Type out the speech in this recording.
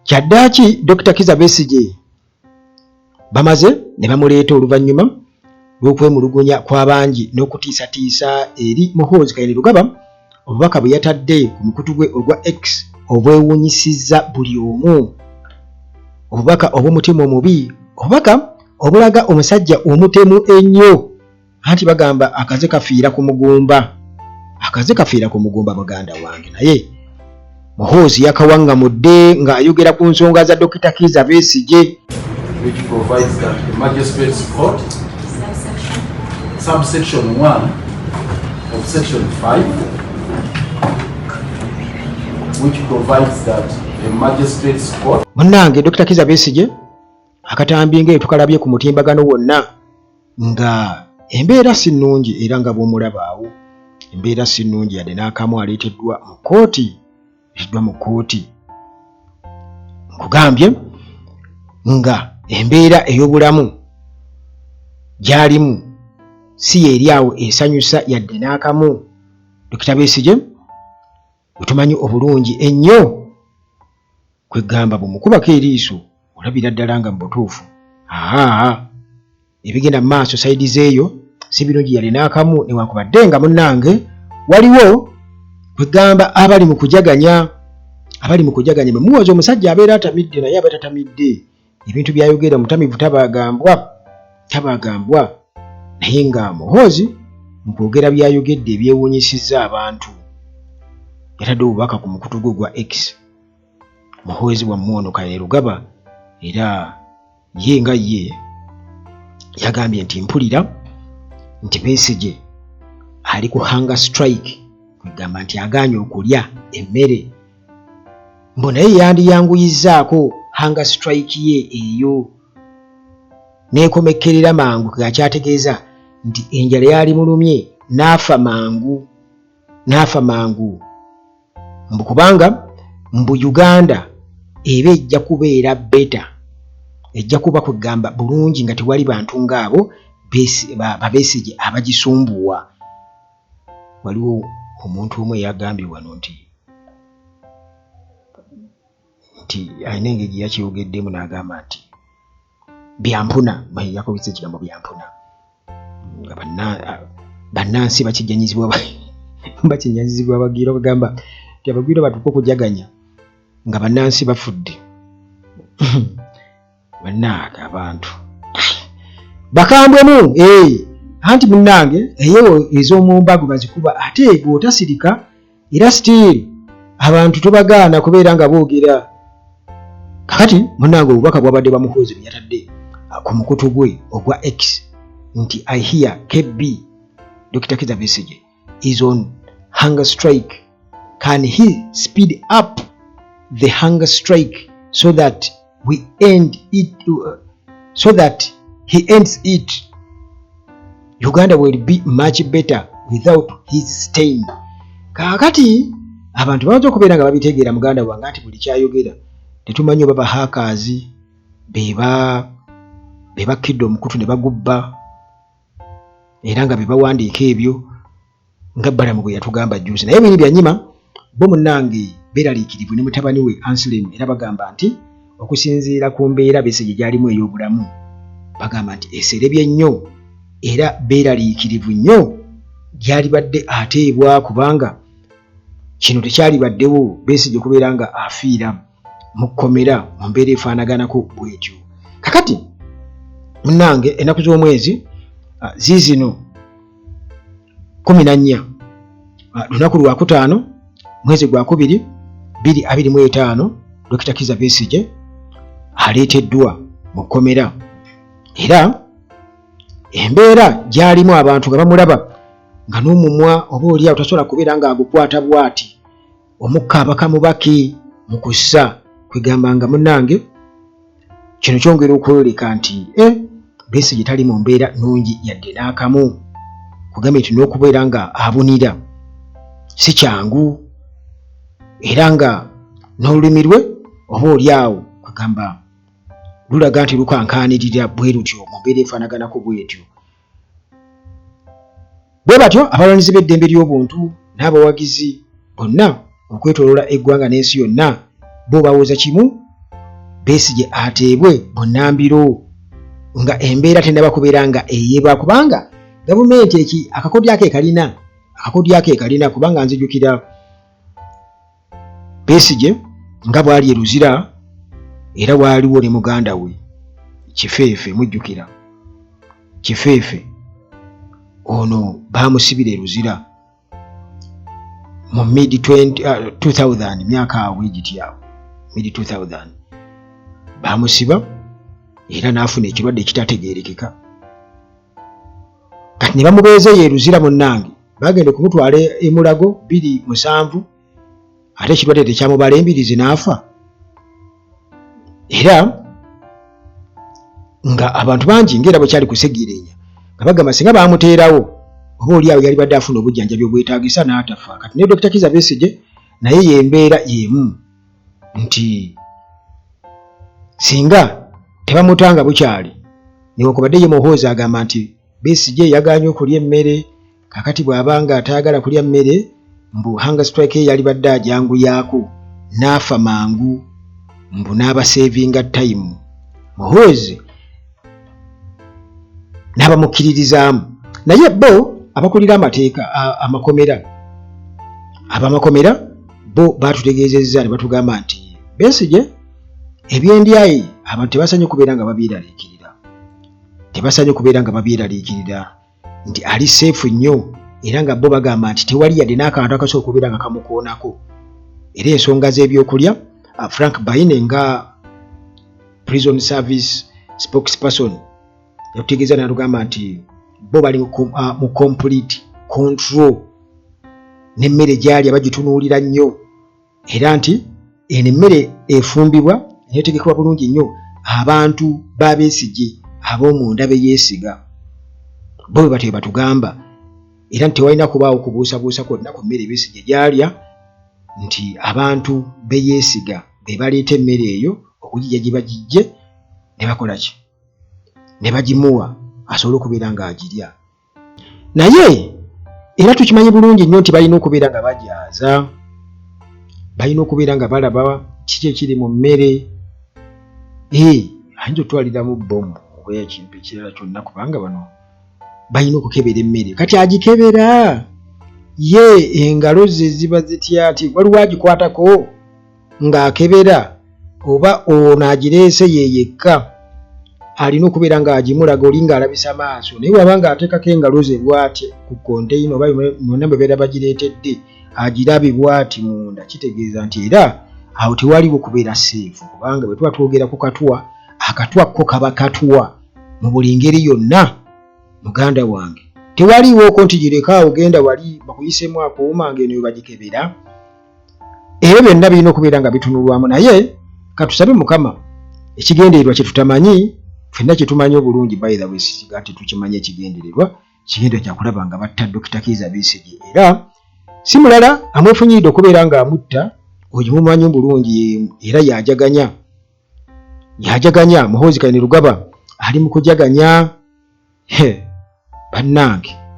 Kyaddaaki Dokita Kizza Besigye bamaze ne bamuleeta oluvannyuma lw'okwemulugunya kw'abangi n'okutiisatiisa eri Muhoozi Kainerugaba obubaka bwe yatadde ku mukutu gwe ogwa X obwewuunyisizza buli omu. Obubaka obw'omutima omubi, obubaka obulaga omusajja omutemu ennyo. Anti bagamba akaze kafiira ku mugumba, akaze kafiira ku mugumba muganda wange. Naye Muhoozi yakawaŋŋamudde ng'ayogera ku nsonga za Dokita Kiiza Besigye. Which provides that the magistrate's court, subsection 1 of section 5, which provides that the magistrate's court. Munnange Dokita Kiiza Besigye akatambi ng'eyo tukalabye ku mutimbagano wonna nga embeera si nnungi era nga bw'omulaba awo embeera si nnungi yadde n'akamu aleeteddwa mu kkooti eteddwa mu kkooti nkugambye nga embeera ey'obulamu gy'alimu si yeeri awo esanyusa yadde n'akamu. Dokita Besigye gwe tumanyi obulungi ennyo kwegamba bw'omukubako eriiso olabira ddala nga mu butuufu aa ebigenda mu maaso sayidi zeeyo si birungi yali n'akamu newankubadde nga munnange waliwo kwegamba abali mu kujaganya abali mu kujaganya bwe muwoza omusajja abeera atamidde naye aba tatamidde ebintu byayogera omutamivu tabagambwa tabagambwa naye nga Muhoozi mu kwogera byayogedde ebyewuunyisizza abantu yatadde obubaka ku mukutu gwe ogwa X. Muhoozi wammwe ono Kainerugaba era ye nga ye yagambye nti mpulira nti Besigye ali ku hunger strike, kwegamba nti agaanye okulya emmere, mbu naye yandiyanguyizzaako hunger strike ye eyo n'ekomekkerera mangu, akyategeeza nti enjala yali mulumye n'afa mangu n'afa mangu, mbu kubanga mbu Uganda eba ejja kubeera better, ejja kuba kwegamba bulungi nga tewali bantu ng'abo babesigye abagisumbuwa. Waliwo omuntu omu eyagambye wano nti nti alina engeri gye yakyogeddemu n'agamba nti byampuna, yakozesa ekigambo byampuna nga bannansi bakijjanyizibwa bakinyanyizibwa abagwira, okugamba nti abagwira batuuka okujaganya nga bannansi bafudde. Bannange abantu bakambwemu eh, anti munnange eyo ez'omumbago bazikuba ate bw'otasirika era still abantu tobagaana kubeera nga boogera. Kakati munnange obubaka bwabadde bwa Muhoozi bwe yatadde ku mukutu gwe ogwa X nti I hear KB Dr. Kizza Besigye is on hunger strike, can he speed up the hunger strike so that we end it, so that he ends it? Uganda will be much better without his stain. Kaakati abantu bayinza okubeera nga babitegeera muganda wange nti buli kyayogera tetumanyi oba bahakaazi beba bebakkidde omukutu ne bagubba era nga be bawandiika ebyo nga Balamu bwe yatugamba jjuuzi. Naye Winnie Byanyima bo munnange beeraliikirivu ne mutabani we Anselm era bagamba nti okusinziira ku mbeera Besigye gy'alimu ey'obulamu bagamba nti eserebye nnyo era beeraliikirivu nnyo gyalibadde ateebwa kubanga kino tekyalibaddewo Besigye okubeera nga afiira mu kkomera mu mbeera efaanaganako bwetyo. Kakati munnange ennaku z'omwezi ziizino 14, lunaku lwakutaano mwezi gwakubiri 2025, Dokita Kizza Besigye aleeteddwa mu kkomera era embeera gy'alimu abantu nga bamulaba nga n'omumwa oba oli awo tasobola kubeera ng'agukwata bw'ati omukka abaka mubaki mu kussa, kwegamba nga munnange kino kyongera okwoleka nti eh, Besigye tali mu mbeera nnungi yadde n'akamu, kugambye nti n'okubeera nga abunira si kyangu era nga n'olulimi lwe oba oli awo kwegamba lulaga nti lukankaanirira bwe lutyo mu mbeera efaanaganako bwetyo. Bwe batyo abalwanizi b'eddembe ly'obuntu n'abawagizi bonna okwetooloola eggwanga n'ensi yonna bo bawoza kimu Besigye ateebwe bunnambiro nga embeera tennaba kubeera nga eyeba kubanga gavumenti eki akakodyo ake kalina akakodyo ake kalina kubanga nzijukira Besigye nga bwali e Luzira era waaliwo ne muganda we Kifeefe mujjukira Kifeefe ono baamusibira e Luzira mu mid 20, 2000 myaka awo egiti awo mid 2000 bamusiba era n'afuna ekirwadde ekitategeerekeka kati ne bamubeeza eyo eruzira munnange bagenda okumutwala emulago 27 ate ekirwadde tekyamubala embirizi n'afa era nga abantu bangi ngaera bwekyali kusegireenya nga bagamba singa bamuteerawo oba oli awo yalibadde afuna obujjanjabi obwetagisa n'atafa kati ne Dr. Kiza Besigye naye yembeera yemu nti singa tebamutanga bukyali newankubadde ye Muhoozi agamba nti Besigye yagaanye okulya emmere Kakati bw'aba nga tayagala kulya mmere mbu hunger strike ye yalibadde ajanguyaako n'afa mangu mbu n'abaseevinga time Muhoozi n'abamukkiririzaamu naye bo abakulira amateeka amakomera abamakomera bo baatutegeezezza ne batugamba nti Besigye ebyendyaye abantu tebasanye kubeera nga babyeraliikirira tebasanye kubeera nga babyeraliikirira nti ali seefu nnyo era nga bo bagamba nti tewali yadde n'akantu akasobola okubeera nga kamukoonako era ensonga z'ebyokulya uh, Frank Baine nga prison service spokesperson yatutegeeza n'atugamba nti bo bali uh, mu complete control n'emmere gyali abagitunuulira nnyo era nti eno emmere efumbibwa netegekebwa bulungi nnyo abantu ba Besigye ab'omunda be yeesiga bo bwe batyo batugamba era nti tewalina kubaawo kubuusabuusa kwonna ku mmere Besigye gy'alya nti abantu be yeesiga be baleeta emmere eyo okugijja gye bagijje ne bakola ki ne bagimuwa asobole okubeera ng'agirya. Naye era tukimanyi bulungi nnyo nti balina okubeera nga bajaaza, balina okubeera nga balaba kiki ekiri mu mmere. Ee, ayinza otwaliramu bbomu oba ekintu ekirala kyonna kubanga bano balina okukebera emmere. Kati agikebera ye engalo ze ziba zitya nti waliwo agikwatako? ng'akebera oba ono agireese ye yekka alina okubeera ng'agimulaga oli ng'alabisa maaso naye waba ng'ateekako engalo ze bw'ati ku konteyina oba bonna bwe beera bagireetedde agirabe bw'ati munda kitegeeza nti era awo tewaliwo kubeera seefu kubanga bwe tuba twogera ku katwa akatwa ko kaba katwa mu buli ngeri yonna muganda wange tewaliiwooko nti girekaawo genda wali bakuyiseemu akuuma ng'eno we bagikebera Ebyo byonna birina okubeera nga bitunulwamu naye katusabe Mukama ekigendererwa kye tutamanyi ffenna kye tumanyi obulungi by the way sikiga nti tukimanyi ekigendererwa kigendererwa kya kulaba nga batta Dokita Kiiza Besigye era si mulala amwefunyiridde okubeera ng'amutta oyo mumanyi obulungi era yajaganya yajaganya Muhoozi Kainerugaba ali mu kujaganya bannange.